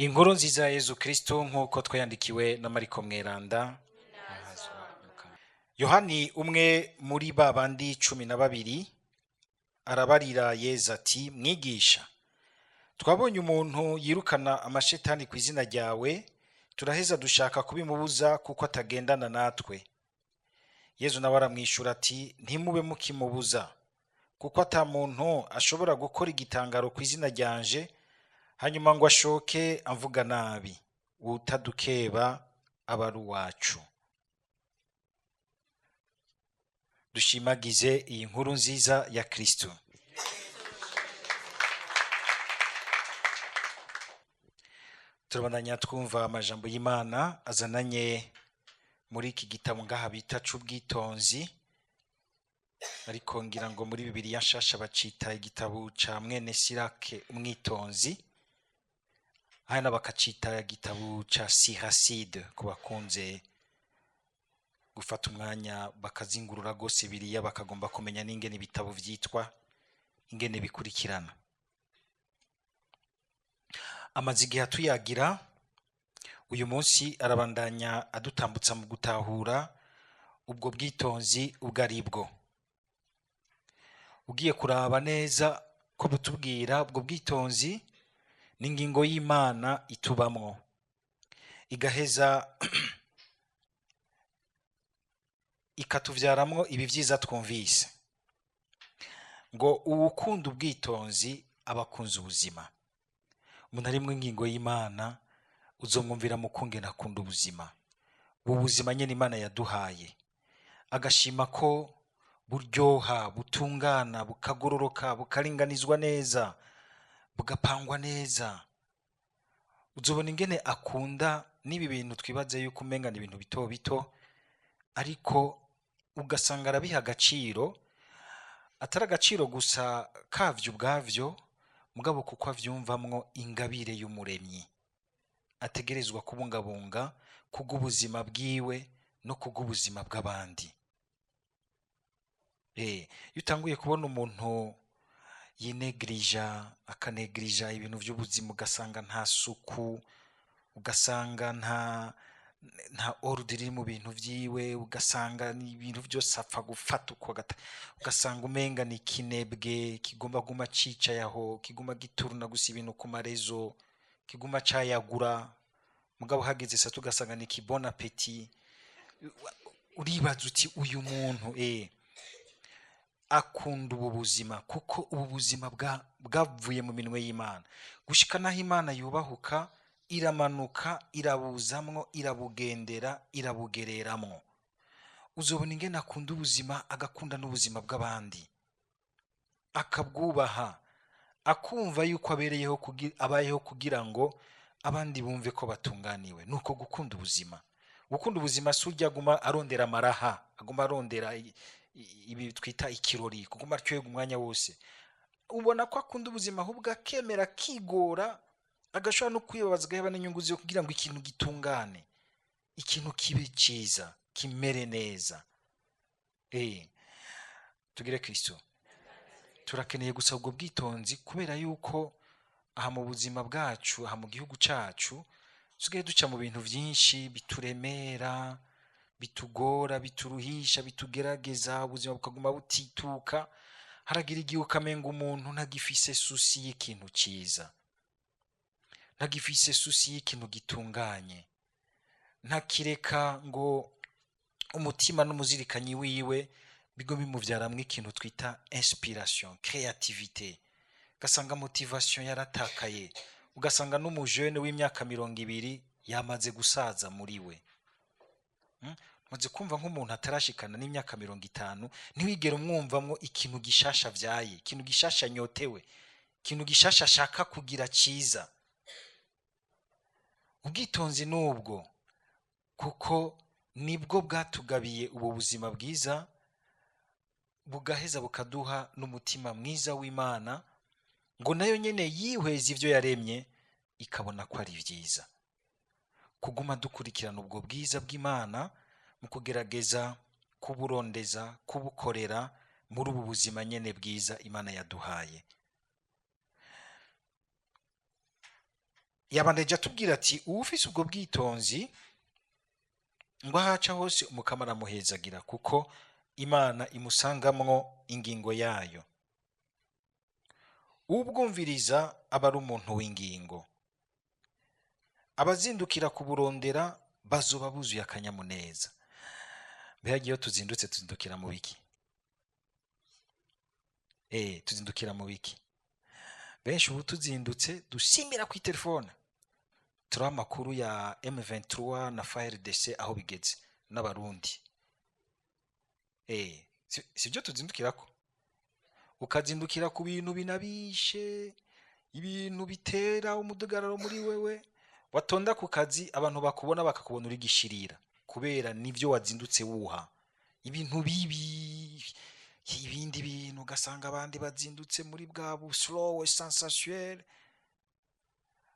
Inkuru nziza ya Yezu Kristo nk'uko twayandikiwe na Mariko Mweranda. Yohani umwe muri ba bandi 12 arabarira Yezu ati: "Mwigisha, twabonye umuntu yirukana amashetani ku izina ryawe, turaheza dushaka kubimubuza kuko atagendana natwe." Yezu nawe aramwishura ati: "Ntimube mukimubuza, kuko ata muntu ashobora gukora igitangaro ku izina ryanje hanyuma ngo ashoke amvuga nabi. Utadukeba aba ari uwacu." Dushimagize iyi nkuru nziza ya Kristo. Turabandanya twumva amajambo y'Imana azananye muri iki gitabo ngaha bita c'ubwitonzi, ariko ngira ngo muri Bibiliya nshasha bacita igitabo ca mwene Sirake umwitonzi, hano bakacita igitabo ca Siracide ku bakunze gufata umwanya bakazingurura gose Bibiliya bakagomba kumenya n'ingene ibitabo vyitwa, ingene bikurikirana. Amaze igihe atuyagira, uyu munsi arabandanya adutambutsa mu gutahura ubwo bwitonzi ubwo ari bwo. Ugiye kuraba neza ko butubwira ubwo bwitonzi n'ingingo y'Imana itubamwo, igaheza ikatuvyaramwo ibi vyiza twumvise. Ngo uwukunda ubwitonzi aba akunze ubuzima. Umuntu arimwo ingingo y'Imana uzomwumvira mu kungene akunda ubuzima, ubu buzima nyene Imana yaduhaye, agashima ko buryoha, butungana, bukagororoka, bukaringanizwa neza, bugapangwa neza. Uzobona ingene akunda n'ibi bintu twibaze yuko umenga ni ibintu bito bito, ariko ugasanga arabiha agaciro, atari agaciro gusa kavyo ubwavyo, mugabo kuko avyumvamwo ingabire y'umuremyi ategerezwa kubungabunga kubw'ubuzima bwiwe no kubw'ubuzima bw'abandi. Iyo utanguye kubona umuntu yinegrija, akanegrija ibintu vy'ubuzima, ugasanga nta suku, ugasanga nta ordre iri mu bintu vyiwe, ugasanga ni ibintu vyose apfa gufata uko agata, ugasanga umenga ni kinebwe kigomba guma cicaye aho, kiguma gituruna gusa ibintu ku marezo, kiguma cayagura, mugabo hageze saa sita ugasanga ni ki bon appetit. Uribaza uti uyu muntu akunda ubu buzima, kuko ubu buzima bwavuye mu minwe y'Imana. Gushika naho Imana yubahuka, iramanuka, irabuzamwo, irabugendera, irabugereramwo. Uzobona ingene akunda ubuzima, agakunda n'ubuzima bw'abandi, akabwubaha, akumva yuko abereyeho abayeho kugira ngo abandi bumve ko batunganiwe. Nuko gukunda ubuzima. Gukunda ubuzima si urya aguma arondera amaraha, aguma arondera ibi twita ikirori, kuguma aryoherwa umwanya wose. Ubona ko akunda ubuzima, ahubwo akemera akigora, agashobora no kwibabaza, agaheba n'inyungu ziwe kugira ngo ikintu gitungane, ikintu kibe ciza, kimere neza. Tugire Kristo. Turakeneye gusa ubwo bwitonzi, kubera yuko aha mu buzima bwacu, aha mu gihugu cacu, tusigaye duca mu bintu vyinshi bituremera, bitugora, bituruhisha, bitugerageza, ubuzima bukaguma butituka. Haragira igihe ukamenga umuntu ntagifise souci y'ikintu ciza, ntagifise souci y'ikintu gitunganye, ntakireka ngo umutima n'umuzirikanyi wiwe bigo bimuvyaramwo ikintu twita inspiration, créativité. Ugasanga motivation yaratakaye, ugasanga n'umujene w'imyaka 20 yamaze gusaza muri we. Maze kumva nk'umuntu atarashikana n'imyaka 50, ntiwigere umwumvamwo ikintu gishasha vyaye, ikintu gishasha nyotewe, ikintu gishasha ashaka kugira ciza. Ubwitonzi nubwo, kuko nibwo bwatugabiye ubu buzima bwiza, bugaheza bukaduha n'umutima mwiza w'Imana, ngo nayo nyene yihweze ivyo yaremye ikabona ko ari vyiza. Kuguma dukurikirana ubwo bwiza bw'Imana mu kugerageza kuburondeza, kubukorera muri ubu buzima nyene bwiza Imana yaduhaye. Yabandanije atubwira ati uwufise ubwo bwitonzi ngo ahaca hose Umukama aramuhezagira, kuko Imana imusangamwo ingingo yayo. Ubwumviriza aba ari umuntu w'ingingo. Abazindukira kuburondera bazoba buzuye akanyamuneza. Mbega iyo tuzindutse, tuzindukira mu biki? Tuzindukira mu biki? Benshi ubu tuzindutse dusimira ku telefone, turiho amakuru ya M23 na FARDC aho bigeze n'Abarundi. Si byo tuzindukirako? Ukazindukira ku bintu binabishe, ibintu bitera umudugararo muri wewe. Watonda ku kazi, abantu bakubona bakakubona uri gishirira kubera nivyo wazindutse wuha ibintu bibi. Ibindi bintu, ugasanga abandi bazindutse muri bwa bu slow sensuel,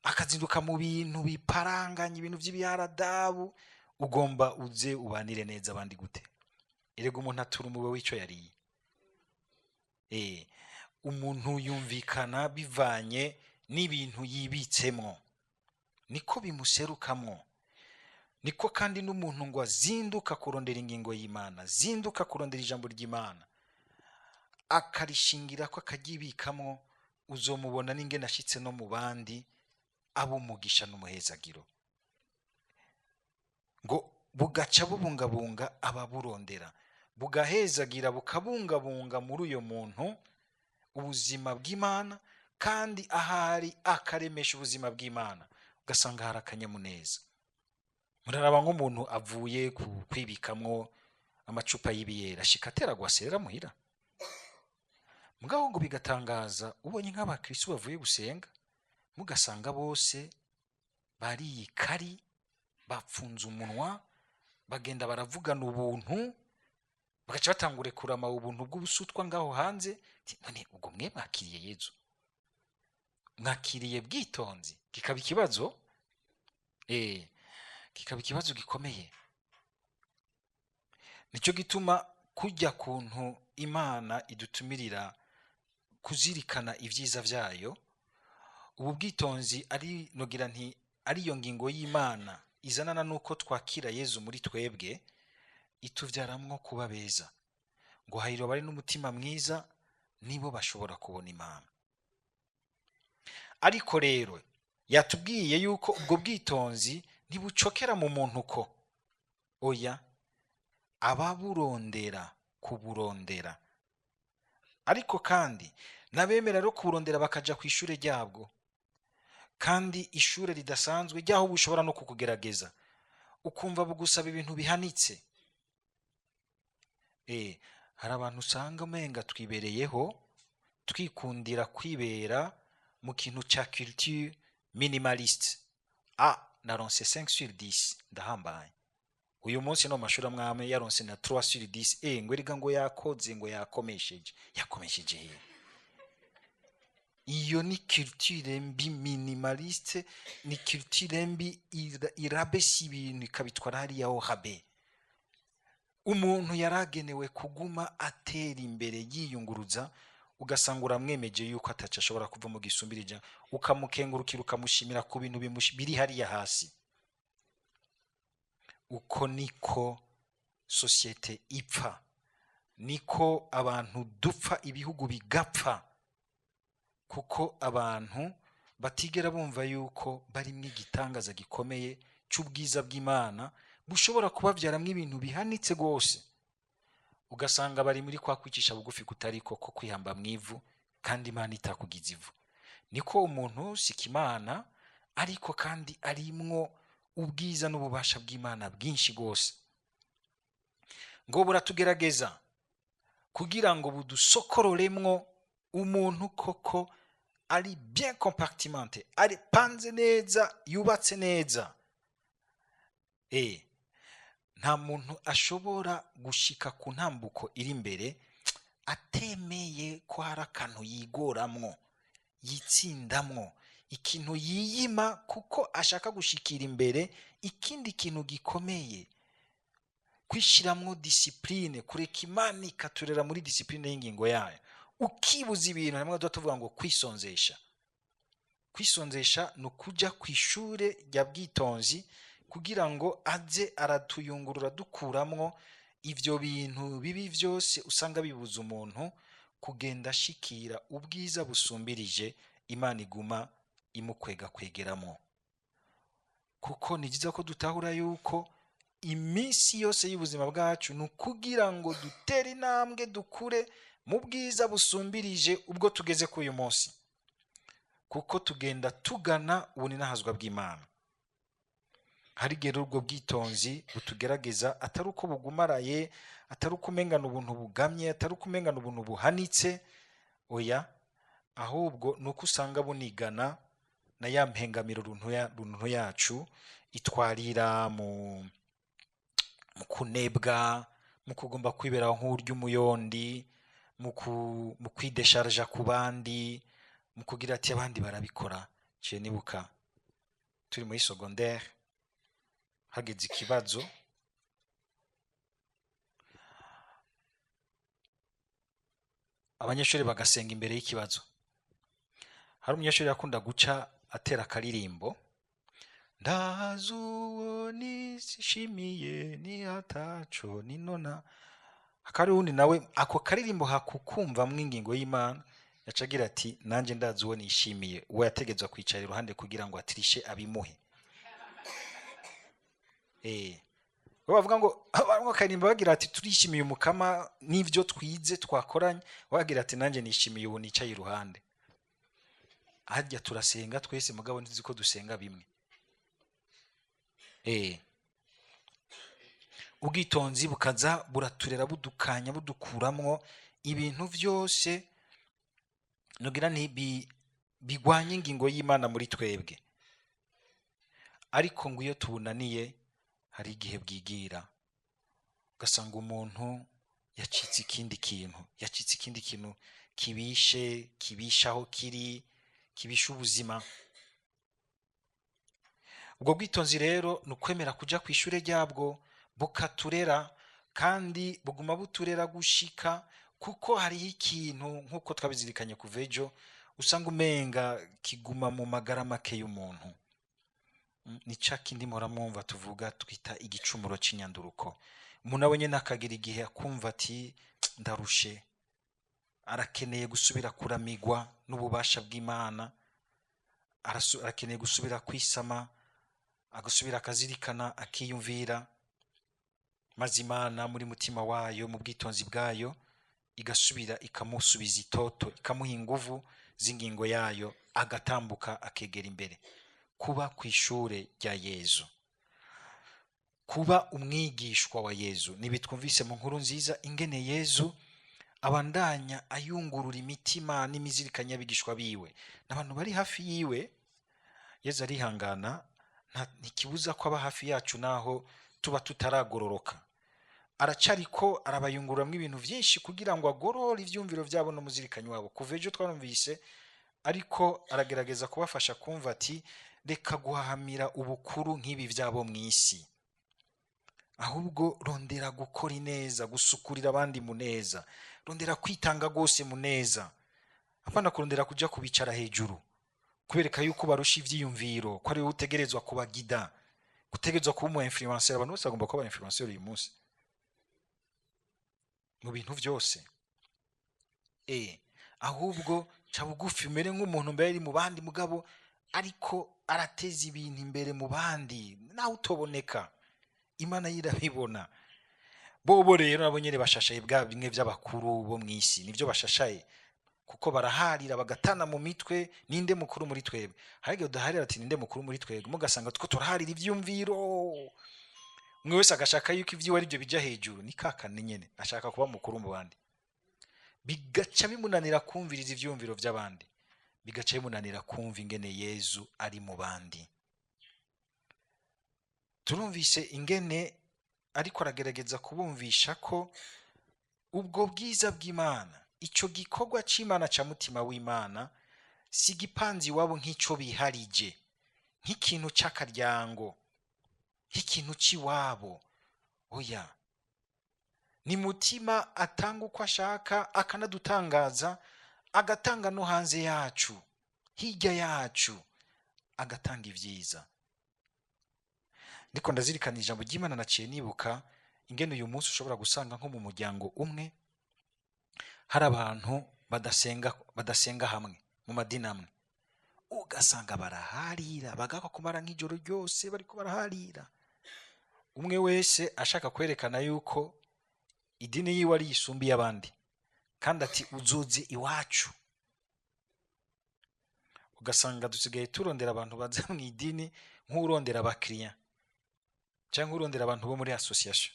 akazinduka mu bintu biparanganya, ibintu vy'ibiharadabu. Ugomba uze ubanire neza abandi gute? Erega umuntu atura umuwe w'ico yariye. Umuntu yumvikana bivanye n'ibintu yibitsemwo, niko bimuserukamwo. Niko kandi n'umuntu ngo azinduka kurondera ingingo y'Imana, azinduka kurondera ijambo ry'Imana, akarishingira ko akaryibikamwo, uzomubona n'ingene ashitse no mu bandi abo umugisha n'umuhezagiro. Ngo bugaca bubungabunga ababurondera, bugahezagira, bukabungabunga muri uyo muntu ubuzima bw'Imana, kandi ahari akaremesha ubuzima bw'Imana, ugasanga hari akanyamuneza. Muraraba nk'umuntu avuye ku kwibikamwo amacupa y'ibiyera, ashika atera gwaserera muhira. Mugabo ngo bigatangaza ubonye nk'abakristo bavuye gusenga, mugasanga bose bariye ikari, bapfunze umunwa, bagenda baravugana ubuntu, bagaca batangura kurama ubuntu bw'ubusutwa ngaho hanze. Ati, none ubwo mwe mwakiriye Yezu, mwakiriye bwitonzi? Kikaba ikibazo, kikaba ikibazo gikomeye. Nicyo gituma kujya kuntu Imana idutumirira kuzirikana ibyiza byayo, ubu bwitonzi ari nogira nti ariyo ngingo y'Imana izanana nuko twakira Yezu muri twebwe, ituvyaramwo kuba beza. Ngo hahirwa bari n'umutima mwiza, nibo bashobora kubona Imana. Ariko rero yatubwiye yuko ubwo bwitonzi ntibucokera mu muntu ko oya, ababurondera kuburondera. Ariko kandi n'abemera rero kuburondera bakaja ku ishure ryabwo, kandi ishure ridasanzwe ryaho bushobora no kukugerageza, ukumva bugusaba ibintu bihanitse. Hari abantu usanga umenga twibereyeho, twikundira kwibera mu kintu ca culture minimaliste. Ah, naronse 5 sur 10, ndahambaye. Uyu munsi no mashuri amwamwe yaronse na 3 sur 10, ngo erega ngo yakoze, ngo yakomesheje. Yakomesheje he? Iyo ni culture mbi minimaliste, ni culture mbi irabesa ibintu, ikabitwara hariya ho habe. Umuntu yaragenewe kuguma atera imbere, yiyunguruza, ugasanga uramwemeje yuko ataco ashobora kuva mu gisumbirija, ukamukengurukira, ukamushimira ku bintu biri hariya hasi. Uko niko société ipfa, niko abantu dupfa, ibihugu bigapfa, kuko abantu batigera bumva yuko barimwo igitangaza gikomeye c'ubwiza bw'Imana bushobora kubavyaramwo ibintu bihanitse rwose. Ugasanga bari muri kwa kwicisha bugufi kutariko ko kwihamba mw'ivu, kandi Imana itakugize ivu. Niko umuntu sikimana, ariko kandi arimwo ubwiza n'ububasha bw'Imana bwinshi rwose. Ngo buratugerageza kugira ngo budusokororemwo umuntu koko ari bien compartimenté, ari panze neza, yubatse neza. Nta muntu ashobora gushika ku ntambuko iri imbere atemeye ko hari akantu yigoramwo, yitsindamwo, ikintu yiyima kuko ashaka gushikira imbere ikindi kintu gikomeye. Kwishiramwo discipline, kureka Imana ikaturera muri discipline y'ingingo yayo, ukibuza ibintu. Hamwe tuba tuvuga ngo kwisonzesha. Kwisonzesha ni ukuja ku ishure rya bwitonzi kugira ngo aze aratuyungurura, dukuramwo ivyo bintu bibi vyose usanga bibuza umuntu kugenda ashikira ubwiza busumbirije Imana iguma imukwega kwegeramo. Kuko ni byiza ko dutahura yuko iminsi yose y'ubuzima bwacu ni ukugira ngo dutere intambwe, dukure mu bwiza busumbirije ubwo tugeze kuri uyu munsi, kuko tugenda tugana ubuninahazwa bw'Imana. Hari igihe ubwo bwitonzi butugerageza, atari uko bugumaraye, atari uko umengana ubuntu bugamye, atari uko umengana ubuntu buhanitse, oya, ahubwo ni uko usanga bunigana na ya mpengamiro runtu yacu itwarira mu kunebwa, mu kugomba kwiberaho nk'urya umuyondi, mu kwidesharja ku bandi, mu kugira ati abandi barabikora. Ciye nibuka turi muri secondaire, hageze ikibazo, abanyeshuri bagasenga imbere y'ikibazo. Hari umunyeshuri yakunda guca atera akaririmbo, ndazi uwo nishimiye ni ataco ninona. Hakaba uwundi nawe ako karirimbo hakukumvamwo ingingo y'Imana, yaca agira ati nanje ndazi uwo nishimiye, uwo yategetswe kwicara iruhande kugira ngo atirishe abimuhe. Bo bavuga ngo bamwe karirimbo bagira ati turishimiye umukama n'ivyo twize twakoranye, bagira ati nanje nishimiye uwo nicaye iruhande. Harya turasenga twese mugabo ntizi ko dusenga bimwe. Ubwitonzi bukaza buraturera, budukanya, budukuramwo ibintu vyose nugira nti bigwanye ingingo y'Imana muri twebwe. Ariko ngo iyo tubunaniye hari igihe bwigira, ugasanga umuntu yacitse ikindi kintu, yacitse ikindi kintu kibishe, kibishaho kiri, kibisha ubuzima. Ubwo bwitonzi rero ni ukwemera kuja kw'ishure ryabwo, bukaturera kandi buguma buturera gushika, kuko hariho ikintu nk'uko twabizirikanye kuva ejo, usanga umenga kiguma mu magara make y'umuntu. Ni ca kindi mpora mwumva tuvuga twita igicumuro c'inyanduruko. Umuntu nawe nyene akagira igihe akumva ati ndarushe, arakeneye gusubira kuramigwa n'ububasha bw'Imana, arakeneye gusubira kwisama, agasubira akazirikana, akiyumvira, maze Imana muri mutima wayo, mu bwitonzi bwayo, igasubira ikamusubiza itoto, ikamuha inguvu z'ingingo yayo, agatambuka akegera imbere. Kuba kw'ishure rya Yezu, kuba umwigishwa wa Yezu, nibitwumvise mu nkuru nziza ingene Yezu abandanya ayungurura imitima n'imizirikanya y'abigishwa biwe n'abantu bari hafi yiwe. Yezu arihangana, ntikibuza ko aba hafi yacu naho tuba tutaragororoka. Aracariko arabayungururamwo ibintu vyinshi kugira ngo agorore ivyumviro vyabo n'umuzirikanyi wabo. Kuva ejo twarumvise, ariko aragerageza kubafasha kumva ati reka guhahamira ubukuru nk'ibi vyabo mw'isi, ahubwo rondera gukora ineza, gusukurira abandi mu neza, rondera kwitanga gose mu neza, apana kurondera kuja kubicara hejuru, kubereka yuko barusha ivyiyumviro, ko ari wowe utegerezwa kubagida, gutegerezwa kuba umu influencer. Abantu bose bagomba kuba influencer uyu munsi mu bintu vyose. Ahubwo ca bugufi, umere nk'umuntu mbere ari mu bandi mugabo ariko arateza ibintu imbere mu bandi, nawe utoboneka, Imana yirabibona. Bobo rero nabo nyene bashashaye bwa bimwe vy'abakuru bo mw'isi, nivyo bashashaye, kuko baraharira bagatana mu mitwe, ninde mukuru muri twebwe? Hari igihe udaharira ati ninde mukuru muri twebwe, mugasanga two turaharira ivyumviro, umwe wese agashaka yuko ivyiwe arivyo bija hejuru. Ni kakane nyene ashaka kuba mukuru mu bandi, bigaca bimunanira kumviriza ivyumviro vy'abandi, bigaca bimunanira kumva ingene Yezu ari mu bandi. Turumvise ingene ariko aragerageza kubumvisha ko ubwo bwiza bw'Imana, ico gikorwa c'Imana ca mutima w'Imana, si gipanzi iwabo nk'ico biharije, nk'ikintu c'akaryango, nk'ikintu c'iwabo. Oya, ni mutima atanga uko ashaka, akanadutangaza, agatanga no hanze yacu. Hirya yacu agatanga ibyiza. Ndiko ndazirikana ijambo ry'Imana, naciye nibuka ingene uyu munsi ushobora gusanga nko mu muryango umwe hari abantu badasenga hamwe mu madini amwe, ugasanga baraharira, bagakwa kumara nk'ijoro ryose bariko baraharira, umwe wese ashaka kwerekana yuko idini yiwe ari yisumbiye abandi, kandi ati uzoze iwacu. Ugasanga dusigaye turondera abantu baza mu idini nk'urondera abakiriya cyangwa urondera abantu bo muri association.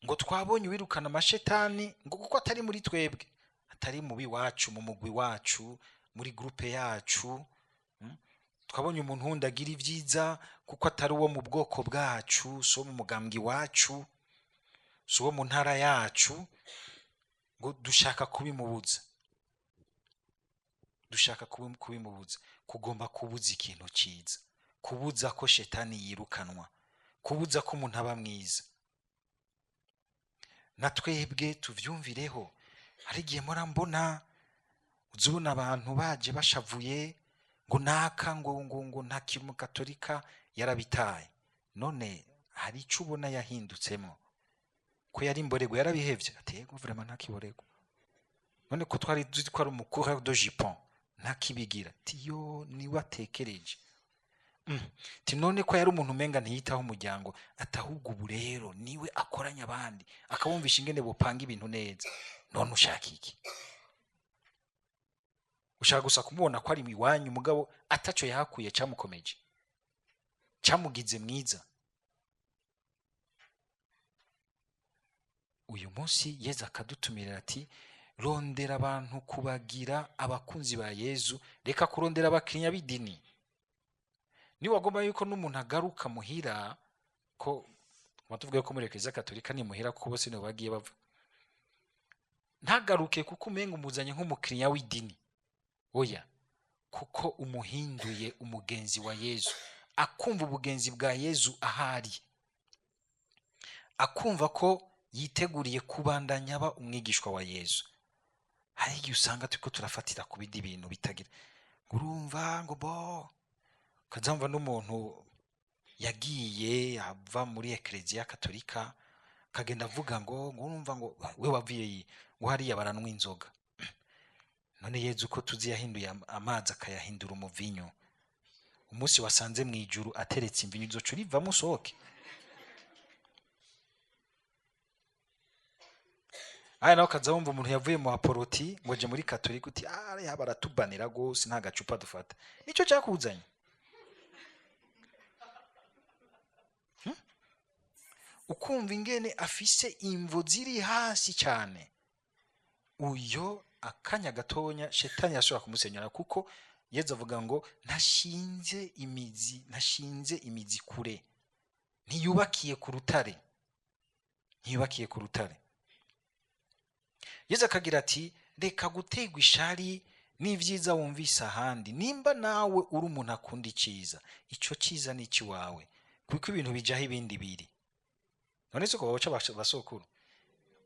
Ngo twabonye uwirukana amashetani, ngo kuko atari muri twebwe, atari mu biwacu, mu mugwi wacu, muri groupe yacu. Twabonye umuntu wundi agira ibyiza, kuko atari uwo mu bwoko bwacu, si uwo mu mugambwe iwacu, si uwo mu ntara yacu, ngo dushaka kubimubuza. Dushaka kubimubuza, kugomba kubuza ikintu cyiza, kubuza ko shetani yirukanwa, kubuza ko umuntu aba mwiza. Na twebwe tuvyumvireho. Hari igihe mpora mbona, uzubona abantu baje bashavuye ngo naka ngo ntakiri umukatolika, yarabitaye. None hari ico ubona yahindutsemo? Ko yari imborego yarabihevye? Ati yego, vraiment ntakiborego. None ko twari tuzi ko ari umu coureur de jupon, ntakibigira? Ati yo, niwe atekereje. Ti none ko yari umuntu umenga ntiyitaho umuryango, ati ahubwo ubu rero niwe akoranya abandi, akabumvisha ingene bopanga ibintu neza. None ushaka iki? Ushaka gusa kumubona ko ari iwanyu, mugabo ataco yahakuye camukomeje, camugize mwiza. Uyu munsi Yezu akadutumirira ati rondera abantu kubagira abakunzi ba Yezu, reka kurondera abakiriya b'idini. Niwagomba yuko n'umuntu agaruka muhira, ko tuvuge ko muri Eklezia Katolika ni muhira kuko bose niho bagiye bava, ntagaruke kuko umenga umuzanye nk'umukiriya w'idini. Oya, kuko umuhinduye umugenzi wa Yezu, akumva ubugenzi bwa Yezu ahari, akumva ko yiteguriye kubandanya aba umwigishwa wa Yezu. Hari igihe usanga turiko turafatira ku bindi bintu bitagira, ngo urumva ngo bo, ukazamva n'umuntu yagiye ava muri Eklezia Katolika akagenda avuga ngo urumva ngo we wavuye yi, ngo hariya baranwa inzoga. None Yezu ko tuzi yahinduye amazi akayahindura umuvinyu, umunsi wasanze mu ijuru ateretse imvinyu uzoca urivamo usohoke. Aya nawe ukaza wumva umuntu yavuye mu aporoti ngo aje muri Katolika, uti ariya baratubanira gose, nta gacupa dufata. Nico cakuzanye. Ukumva ingene afise imvo ziri hasi cyane. Uyo akanya gatonya shetani yashobora kumusenyera, kuko Yezu avuga ngo ntashinze imizi, ntashinze imizi kure, ntiyubakiye ku rutare, ntiyubakiye ku rutare. Yezu akagira ati reka gutegwa ishari n'ivyiza wumvise ahandi. Nimba nawe uri umuntu akunda iciza, ico ciza ni ikiwawe, kuko ibintu bijaho ibindi biri. None se ko baca basokuru,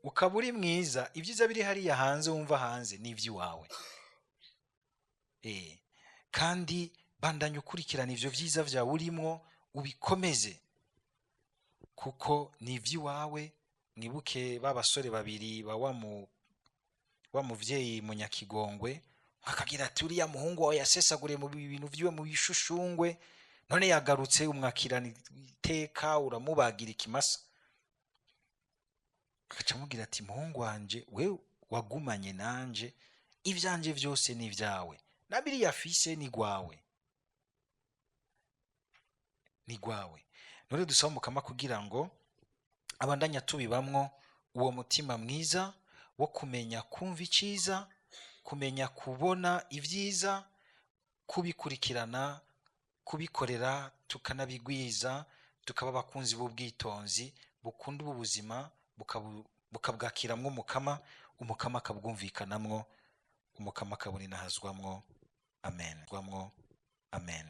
ukaba uri mwiza, ibyiza biri hariya hanze wumva hanze ni ivy'iwawe. Kandi bandanya ukurikirana ivyo vyiza vyawe urimwo, ubikomeze, kuko ni ivy'iwawe. Mwibuke ba basore babiri ba wa muvyeyi munyakigongwe, akagira ati uriya muhungu wawe yasesaguriye mu bintu vyiwe mu bishushungwe, none yagarutse, umwakirana iteka, uramubagira ikimasa. Agaca amubwira ati muhungu wanje, we wagumanye nanje, ivyanje vyose ni ivyawe, na biriya afise ni gwawe, ni gwawe. None dusaba Mukama kugira ngo abandanya tubibamwo uwo mutima mwiza wo kumenya kumva iciza, kumenya kubona ivyiza, kubikurikirana, kubikorera, tukanabigwiza, tukaba abakunzi b'ubwitonzi, bukunda ubu buzima, bukabwakiramwo Umukama, Umukama akabwumvikanamwo, Umukama akabuninahazwamwo. Amen. Amen.